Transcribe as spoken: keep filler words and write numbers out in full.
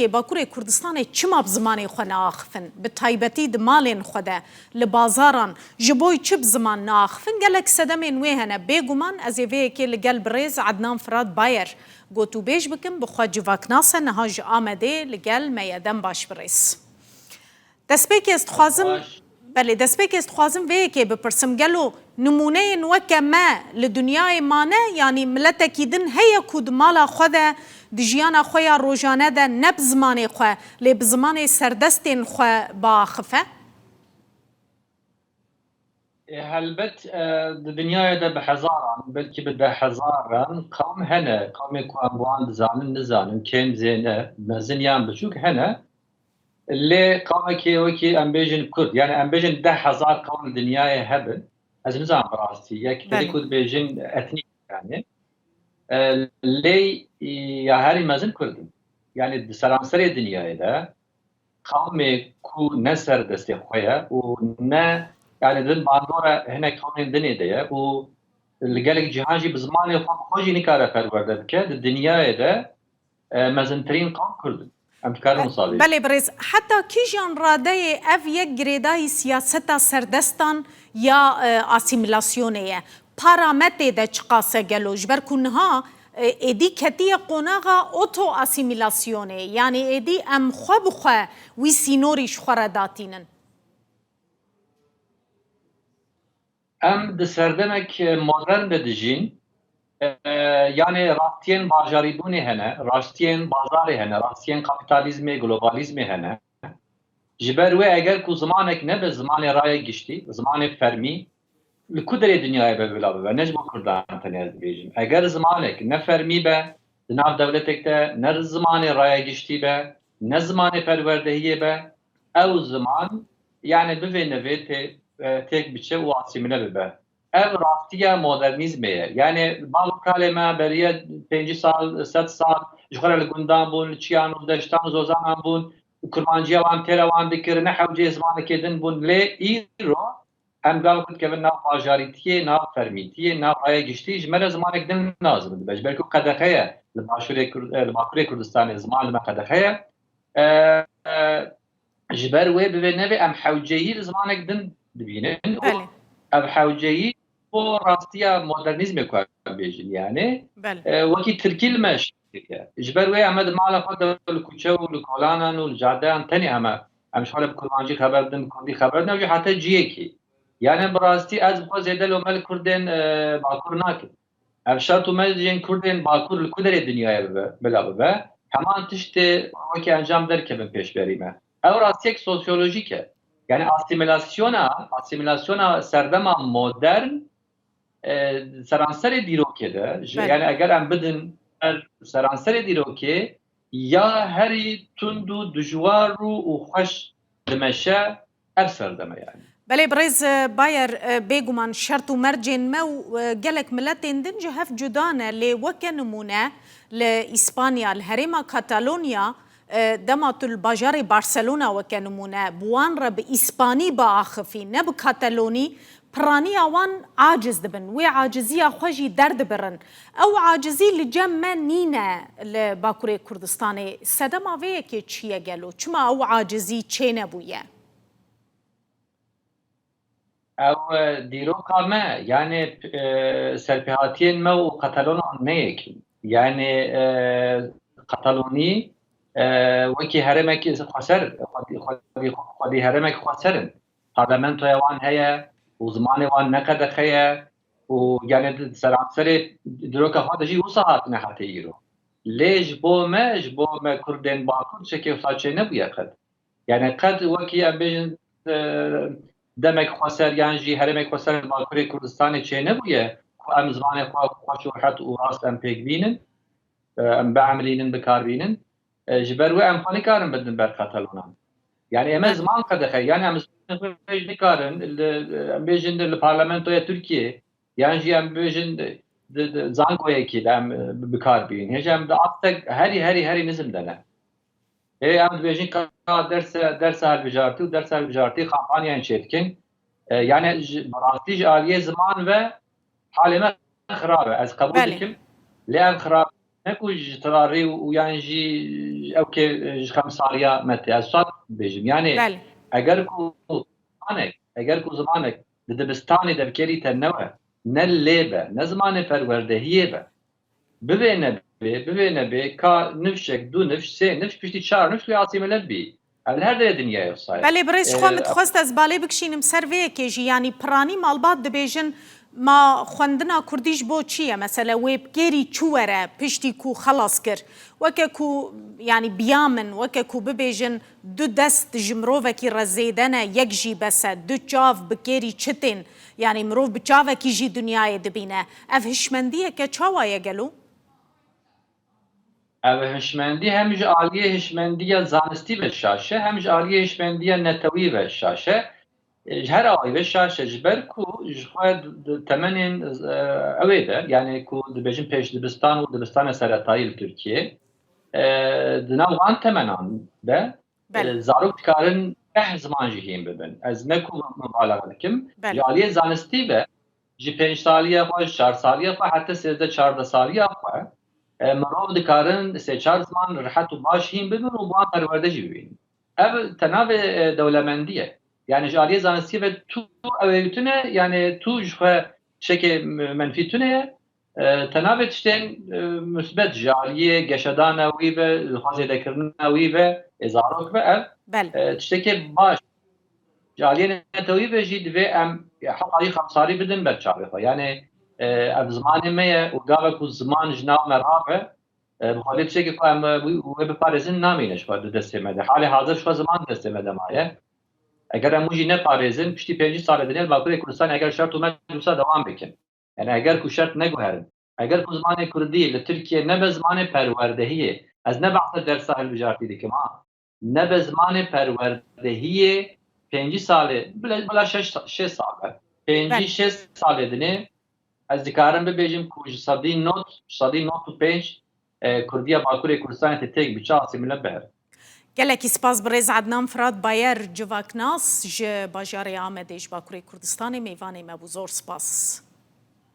Bakurê Kurdistanê çima bi zimanê xwe naaxifin? Bi taybetî di malên xwe de, li bazaran, ji bo çi bi ziman naaxifin? Gelek sedemên wê hene. Bêguman ez ê vê yekê li gel birêz Ednan Firat Bayer gotûbêj bikim, bi xwe civaknas e, niha ji Amedê li gel me ye. Dem baş birêz. Destpêkê ez dixwazim, Baş. Belê, destpêkê ez dixwazim vê yekê bipirsim. Gelo nimûneyên weke me li dinyayê mane, yanî miletekî din heye ku di mala xwe de, di jiyana xwe ya rojane de ne bi zimanê xwe, lê bi zimanê serdestên xwe biaxife? E, helbet, e, di dinyayê de bi hezaran, belkî bi deh hezaran qewm hene. Qewmê ku em bi wan dizanin, nizanin, kêm zêne, mezin yan biçûk hene. Lê qewmekê wekî em bêjin Kurd, yani em bêjin deh hezar qewm li dinyayê hebin. Ez nizanim bi rastî. Yek Belê. Ku dibêjin etnîk yani. E, lê, e, ya herî mezin Kurd in. Yani di seranserê dinyayê de qewmê ku ne ser destê xwe ye û ne, yani din bandora hinek qewmên dinê de ye û li gelek cihan jî bi zimanê xwe bi xwe jî nikare perwerde bike, di dinyayê de, e, mezintirîn qewm Kurd in. Em dikarin wisa bêjin. Belê birêz, heta kîjan radeyê ev yek girêdayî siyaseta serdestan ya, e, asîmîlasyonê ye? Parametrê de çiqas e gelo? Ji ber ku niha, e, êdî ketiye qonaxa oto-asîmîlasyonê, yanî êdî em xwe bi xwe wî sînorî ji xwe re datînin. Em di serdemek modern de dijîn. E, yani rastiyên bajarîbûnê hene, rastiyên bazarê hene, rastiyên kapîtalîzmê, globalizmê hene. Ji ber wê eger ku zimanek nebe zimanê raya giştî, zimanê fermî, li ku derê dinyayê be bila bibe, ne ji bo Kurdan tenê ez dibêjim. Eger zimanek ne fermî be, di nav dewletek de ne zimanê raya giştî be, ne zimanê perwerdehiyê be, ew ziman, yani bivê nevê tê-, e, têk biçe û asîmile bibe. Ev rastiya modernîzmê ye. Yani bal û kalê me beriye pêncî sal, sed sal ji xwe re li gundan bûn, li çiyan û deştan û zozanan bûn. Kurmanciya wan têra wan dikir, ne hewceyê zimanekê din bûn. Lê îro em gava ku dikevin nav bajarîtiyê, nav fermîtiyê, nav raya giştî, ji me re zimanek din lazim dibe. Ji ber ku qedexe ye li Başûrê Kur-, e, li Bakurê Kurdistanê ziman li me qedexe ye. E, e, ji ber wê bivê nevê em hewceyî li zimanek din dibînin û Belê. Ev hewceyî bo rastiya modernîzmê ku em bêjin, yani, Belê. E, wekî tirkî li me şikiriye. Ji ber wê em e di mala xwe de li kuçe û li kolanan û li cadeyan tenê em e, em ji xwe re bi kurmancî xeber didin, bi kurdî xeber didin, ew jî heta ciyekî. Yani bi rastî ez bi xwe zêde lome li kurdên, e, bakur nakim. Ev şert û mercên kurdên bakur li ku derê dinyayê bibe, bila bibe, heman tiştê wekî encam derkevin pêşberî me. Ew rastiyek sosyolojîk e. Yani asîmîlasyona, asîmîlasyona serdema modern, e, seranserê dîrokê de, ji, Belê. Yani eger em bidin ser seranserê dîrokê, ya herî tund û dijwar û, û xweş dimeşe ev serdeme yani. Belê birêz, e, Bayer, e, bêguman şert û mercên me û, e, gelek miletên din ji hev cuda ne, lê weke nimûne li Îspanya, li herêma Katalonya, e, dema tu li bajarê Barcelona weke nimûne bi wan re bi îspanî biaxifî, ne bi katalonî, piraniya wan aciz dibin. Wê aciziya xwe jî derdibirin. Ew acizî li cem me nîne li Bakurê Kurdistanê. Sedema vê yekê çi ye gelo? Çima ew acizî çênebûye? Ew, e, dîroka me, yani, e, serpêhatiyên me û Katalonan ne yek in. Yani, e, Katalonî, e, wekî herêmekî xweser, xwedî, xwedî, xwedî herêmekî xweser in. Parlamentoya wan heye û zimanê wan ne qedexe ye û, yani, di seranserê dîroka xwe de jî wisa hatine heta îro. Lê ji bo me, ji bo me Kurdên Bakur çekê wisa çênebûye qet. Yani qet wekî em bêjin, e, demek xweser yan jî herêmek xweser li Bakurê Kurdistanê çênebûye ku em zimanê xwe xweş û rehet û rast em pêk bînin, e, em biemrînin, bikar bînin. E, ji ber wê em xwe nikarin bidin ber Katalonan. Yani em e Belê. Ziman qedexe, yani em zimanê xwe jî nikarin li, em bêjin li parlamentoya Tirkiyê, yan jî em bêjin di, di, di zangoyekî de em, e, bi kar bînin. Hêj em di astek herî, herî, herî nizim de ne. Ê, em dibêjin ka derse, dersa hilbijartî û dersa hilbijartî kampanyayên çêdikin. E, yani ji, bi rastî ji aliyê ziman ve halê me xirab e. Ez qebûl Belê. Dikim. Lê ev xirab, ne ku ji tirarê û, û yan jî ew kê ji xemsariya me tê. Ez wisa dibêjim. Yanê Belê. eger ku zimanek, eger ku zimanek di dibistanê de bi kêrî te newe, ne lê be, ne zimanê perwerdehiyê be, bivê nebê, bivê nebê, ka nifşek, du nifş, sê nifş, piştî çar nifş wê asîmile bî. Ev li her derê dinyayê wisa ye. Belê, birêz, ji xwe Ee, min dixwest ez balê bikişînim ser vê yekê jî, yanî piranî malbat dibêjin, ma xwendina kurdî ji bo çi ye? Mesele wê bi kêrî çi were, piştî ku xelas kir? Weke ku, yanî biya min, weke ku bibêjin du dest ji mirovekî re zêde ne, yek jî bes e, du çav bi kêrî çi tên? Yanî mirov bi çavekî jî dinyayê dibîne. Ev hişmendiyeke çawa ye gelo? Ev hişmendî hem ji aliyê hişmendiya zanistî ve şaş e, hem ji aliyê hişmendiya netewî ve şaş e. E, ji her awayî ve şaş e, ji ber ku ji xwe di, di temenên, e, ewê de, yani ku dibêjin pêş dibistan û dibistana seretayî li Tirkiyê, e, di nav wan temenan de, Belê. e, zarok dikarin deh ziman jî hîn bibin. Ez ne ku mubalaxa dikim, Belê. ji aliyê zanistî ve ji pênc saliya xwe, ji çar saliya xwe heta sêzdeh çardeh saliya xwe, e, mirov dikarin sê çar ziman rehet û baş hîn bibin û bi wan perwerde jî bibînin. Ev tenavê, e, dewlemendî ye. Yani ji aliyê zanistî ve tu ewê tune, yani tu ji xwe tiştekê menfî tune ye. E, tenavê tiştên, e, musbet ji aliyê geşedana wî ve, xwezêdekirina wî ve, ê zarok ve ev, Belê. e, tiştekê baş. Ji aliyê netewî ve jî divê em, ya, hewalî xemsarî bidin ber çavê xwe. Yani, e, ev zimanê me ye û gava ku ziman ji nav me rabe, e, bi xwedê tiştekê ku em, e, wî, wê biparêzin namîne ji xwe di destê me de. Halê hazir ji xwe ziman destê me de maye. Eger em wî jî neparêzin, piştî pêncî salê dinê li Bakurê Kurdistanê eger şert û mecbûr wisa dewam bikin. Yani eger ku şert neguherin, eger ku zimanê kurdî li Tirkiye nebe zimanê perwerdehiyê, ez ne behsa dersa hilbijartî dikim ha, nebe zimanê perwerdehiyê pêncî salê, bila, bila şeş, şêst sal be. Pêncî, Belê. şêst salê dinê ez dikarim bibêjim ku ji sedî nod, ji sedî nod û pênc, e, kurdiya Bakurê Kurdistanê tê têk biçe asîmile biherin. Gelekî spas birêz Ednan Firat Bayer, civaknas ji bajarê Amedê ji Bakurê Kurdistanê mêvanê me bû. Zor spas.